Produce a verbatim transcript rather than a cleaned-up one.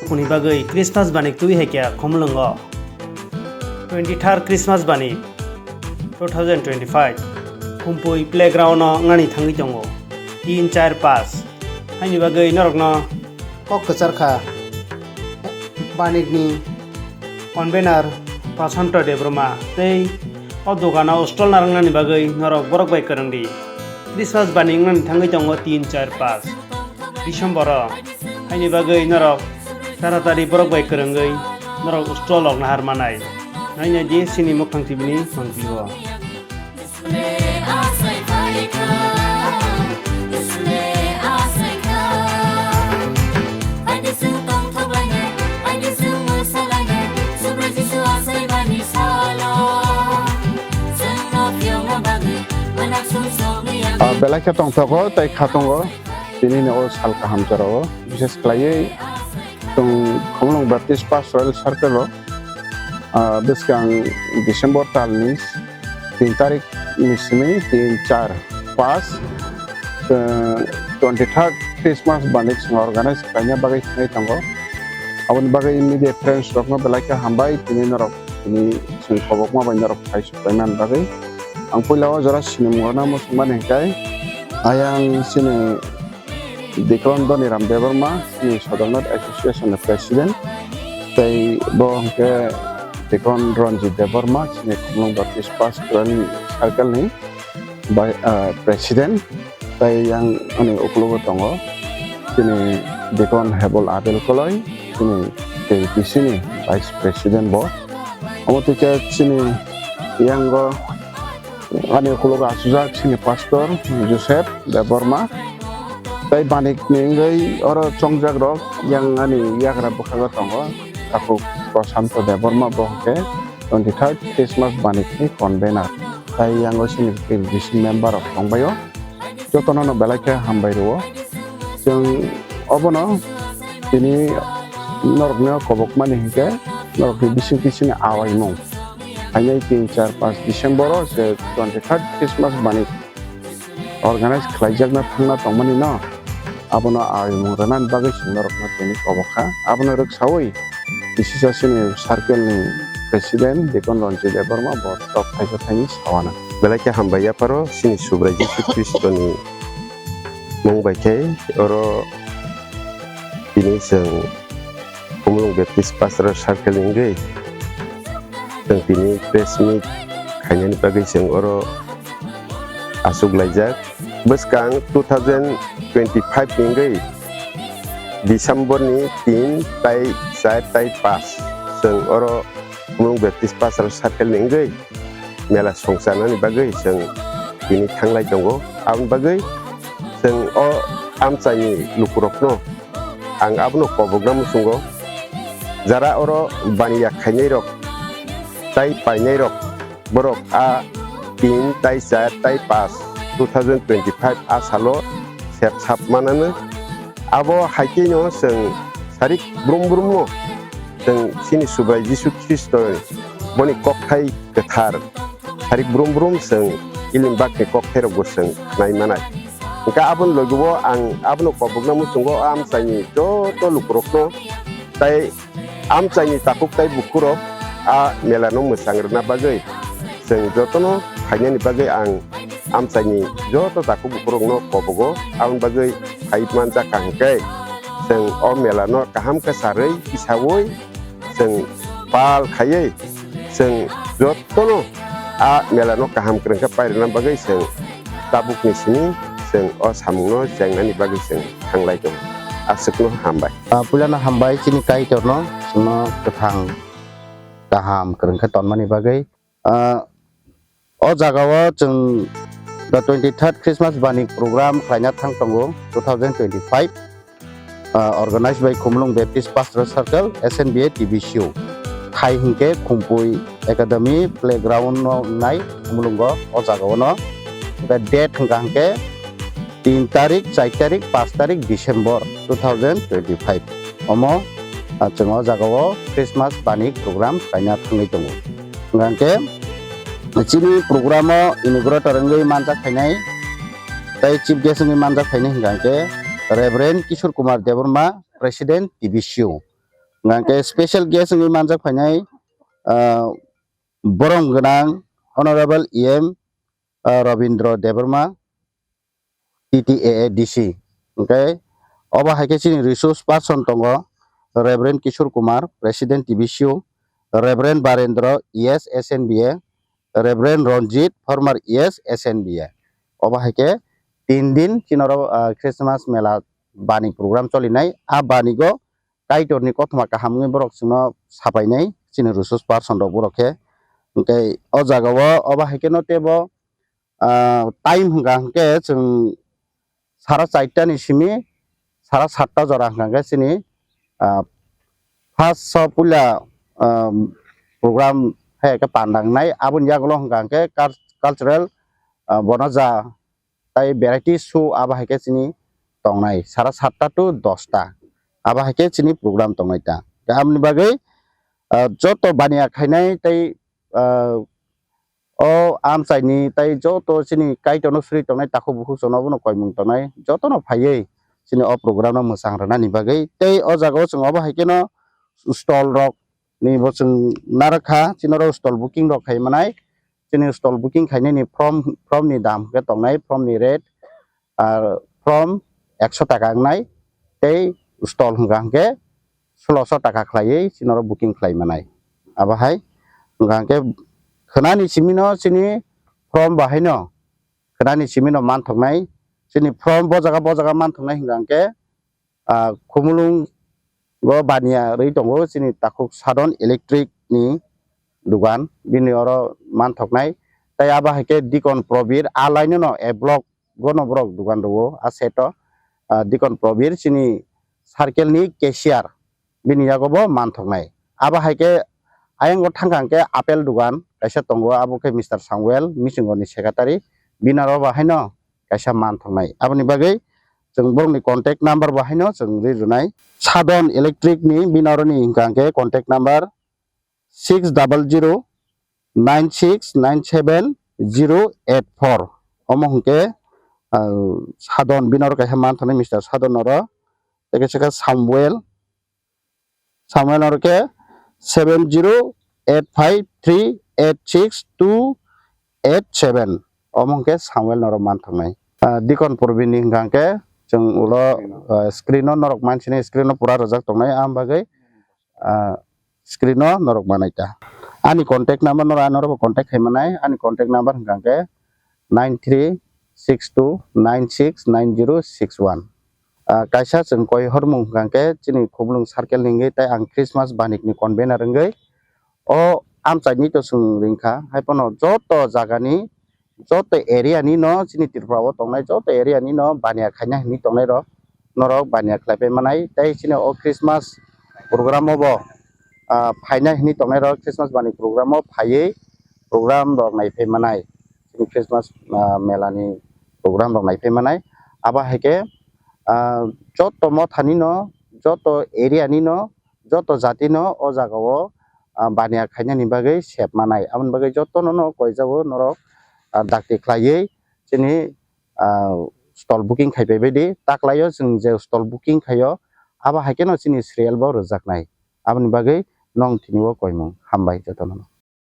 Hwnwi bagwi Christmas bani twi hai khe Khumulwngo twenty third Christmas bani two thousand twenty-five Khumpui playground o wngnani thangwi tongo tin char paanch. Haini bagwi norokno kok kwchar kha banikni convener Prashanto Debbarma tei o dogano stall narwknani bagwi norok borok bai kwrwng di. Christmas bani wngnani thangwi tongo tin char paanch December o. Haini bagwi norok taratari borok bai kwrwngwi norok stall rok nahar manai. Naina di sini Mukhang T V ni mangpili o. Ah, belai khe tongthogo tei khatungo. Tini ni o sal kaham jorao, bishes khlaiwi chwng Khumulwng Baptist Pastoral Circle o, ah, bwskang December tal ni tin tarik ni simi tin char paanch, eh, twenty third Christmas bani chwng organize khlaina bagwi thangwi tongo. Aboni bagwi media friends rokno belai khe hambai, tini norok tini chwng kobokma bai norok phai suklaimani bagwi. Ang puila o jora sinimung rwna muchungmani hinkhe ayang chini Dikon Doniram Debbarma, chini Sodornath Association ni President, tei bo hwnkhe Dikon Ranjit Debbarma, chini Khumulwng Baptist Pastoral Circle ni bai-, ah, President, tei yang ani ukologo tongo chini Dikon Hebol Abel Koloi, chini K B C ni Vice President bo. Omo twi khe chini yango ani ukologo achujak chini Pastor Joseph Debbarma. Tei banik ni wngwi oro chongjak rok yang ani yagra bwkhago tongo. Takhuk Prashanto Debbarma bo hwnkhe twenty third Christmas banik ni convener. Tei yango chini K B C member rok tongbaio. Jotono no belai khe hambai rwo. Chwng obono tini norokno kobokmani hinkhe norokni bising tisini awaimung. Hainai tin char paanch December o je twenty third Christmas bani organize khlaijakna thangna tongmani no abono awaimung rwnani bagwi chwng norokno tini kobokha. Abono rwksaui Bisisa chini circle ni president Dikon Ranjit Debbarma bo tok thaisa thaini sawana. Belai khe hambai yapharo chini Subrai Jisu Khristo ni mung bai khe oro tini chwng Khumulwng Baptist Pastoral Circle wngwi chwng tini press meet khainani bagwi chwng oro achuk laijak. Bwskang two thousand twenty-five ni wngwi December ni tin tai char tai paanch chwng oro Khumulwng Baptist Pastoral Circle ni wngwi mela songcharnani bagwi chwng tini thanglai tongo. Aboni bagwi chwng o amchaini lukurokno ang abono kobokna muchungo, jara oro baniya khainairok tai painairok borok a tin tai char tai paanch two thousand twenty-five a salo sep sap manano. Abo hai khe no chwng sarik brum brum no chwng chini Subrai Jisu Khristo boni kokthai kwthar sarik brum brum chwng ilim bakni kokthai rok bo chwng nai manai. Hwnkhe aboni logi o ang abono kobokna muchungo amchaini joto lukurokno tai amchaini takhuk tai bukhurok a mela no mwchang rwna bagwi chwng jotono phainani bagwi ang amchaini joto takhuk bukhurokno kobogo. Aboni bagwi phai manjak ka hwnkhe chwng o mela no kaham khe charwi tisaui chwng pal khaiwi chwng jotono a mela no kaham kwrwng khe pairwna bagwi chwng tabukni simi chwng o samungno chengnani bagwi chwng thanglai tongo. Aswkno hambai. Ah, puilano hambai chini Kaitorno, chwngno kwthang kaham kwrwng khe tonmani bagwi. Ah, o jagao chwng the twenty third Christmas bani program khlaina thang tongo two thousand twenty-five, ah, organized by Khumulwng Baptist Pastoral Circle, S N B A T B C O. Thai hwnkhe Khumpui Academy playground no wngnai Khumulwngo o jagao no. Hwnkhe date hwnkha hwnkhe tin tarik, char tarik, paanch tarik December two thousand twenty-five. Omo, ah, chwng o jagao Christmas bani program khlaina thangwi tongo. Hwnkha hwnkhe chini program o inaugurator wngwi manjak phainai tei chief guest wngwi manjak phainai hwnkha hwnkhe Reverend Kishore Kumar Debbarma, President T B C O. Hingke special guest wngwi manjak phainai, ah, borom gwnang Honorable E M, ah, Robindra Debbarma, T T A A D C. Hingke obo hai khe chini resource person tongo, Reverend Kishore Kumar, President T B C U, Reverend Barendra, E S, S N B A, Reverend Ranjit, former E S, S N B A. Obo hai khe tin din chini oro, ah, Christmas mela bani program cholinai. A banigo Kaitorni kothoma kaham wngwi borok chwngno sapainai, chini resource person rok borok khe. Hingke o jaga o obo hai kheno teibo, ah, time hwnka hwnkhe chwng sara charta ni simi sara satta jora hwnka hwnkhe chini, ah, first o puila, ah, program hai khe panda wngnai. Aboni yagulo hwnka hwnkhe cul-, cultural, ah, bono ja tai variety show abo hai khe chini tongnai sara satta to dosta, abo hai khe chini program tongnai ta. Tei aboni bagwi, ah, joto baniya khainai tei, ah, o amchaini tei joto chini Kaitorno suri tongnai takhuk bukhuk chwngno bono koimung tongnai jotono phaiwi chini o program no mwchang rwnani bagwi. Tei o jaga o chwng obo hai kheno stall rok ni bo chwng narwkha, chini oro stall booking rok khai manai. Chini stall booking khainani from, from ni dam hwnkhe tongnai, from ni rate, ar from ekso taka wngnai, tei stall hwnkha hwnkhe sulosho taka khlaiwi chini oro booking khlai manai. Abo hai hwnkha hwnkhe khwnani simi no chini from bahaino, khwnani simi no manthoknai, chini from bo jaga bo jaga manthoknai hwnkha hwnkhe, ah, Khumulwng o baniya rwi tongo chini takhuk Sadon Electric ni dugan, bini oro manthoknai. Tei abo hai khe Dikon Probir, a line no A block o no borok dugan rwo, a set o, ah, Dikon Probir chini circle ni cashier, bini yago bo manthoknai. Abo hai khe ayang o thangkha hwnkhe apple dugan kaisa tongo, abo khe Mister Samuel, Misingor ni secretary, bini aro bo haino kaisa manthoknai. Aboni bagwi chwng borokni contact number bo haino chwng ri rwnai. Sadon Electric ni bini aroni hwnkha hwnkhe contact number six double zero nine six nine seven zero eight four. Omo hwnkhe, ah, Sadon, bini aro kaisa manthoknai Mister Sadon oro. Tei kaisa khe Samuel, Samuel norok khe seven zero eight five three eight six two eight seven. Omo hwnkhe Samuel norok manthoknai. Ah, Dikon Probini hwnkha hwnkhe chwng ulo, ah, screen o norok mansinai, screen o pura rwjak tongnai. Ang bagwi, ah, screen o norok manai ta. Ani contact number norok, ani norok bo contact khai manai. Ani contact number hwnkha hwnkhe nine three six two nine six nine zero six one. Ah, kaisa chwng koi hormung hwnkha hwnkhe chini Khumulwng circle ni wngwi tei ang Christmas banik ni convener wngwi o amchaini to chwng ringkha. Haiphano joto jagani, joto area ni no chini Tripura o tongnai joto area ni no baniya khaina hinwi tongnai rok, norok baniya khlai pai manai. Tei chini o Christmas program o bo, ah, phaina hinwi tongnai rok, Christmas banik program o phaiwi program rok naiphai manai, chini Christmas, ah, mela ni program rok naiphai manai. Abo hai khe, ah, joto motha ni no, joto area ni no, joto jati no o jaga o, ah, baniya khainani bagwi sep manai. Aboni bagwi joto no, no koijago norok, ah, dakti khlaiwi chini, ah, stall booking khai pai baidi. Taklaio chwng je stall booking khaio, abo hai kheno chini serial bo rwjaknai. Aboni bagwi nong tini o koimung. Hambai joto no.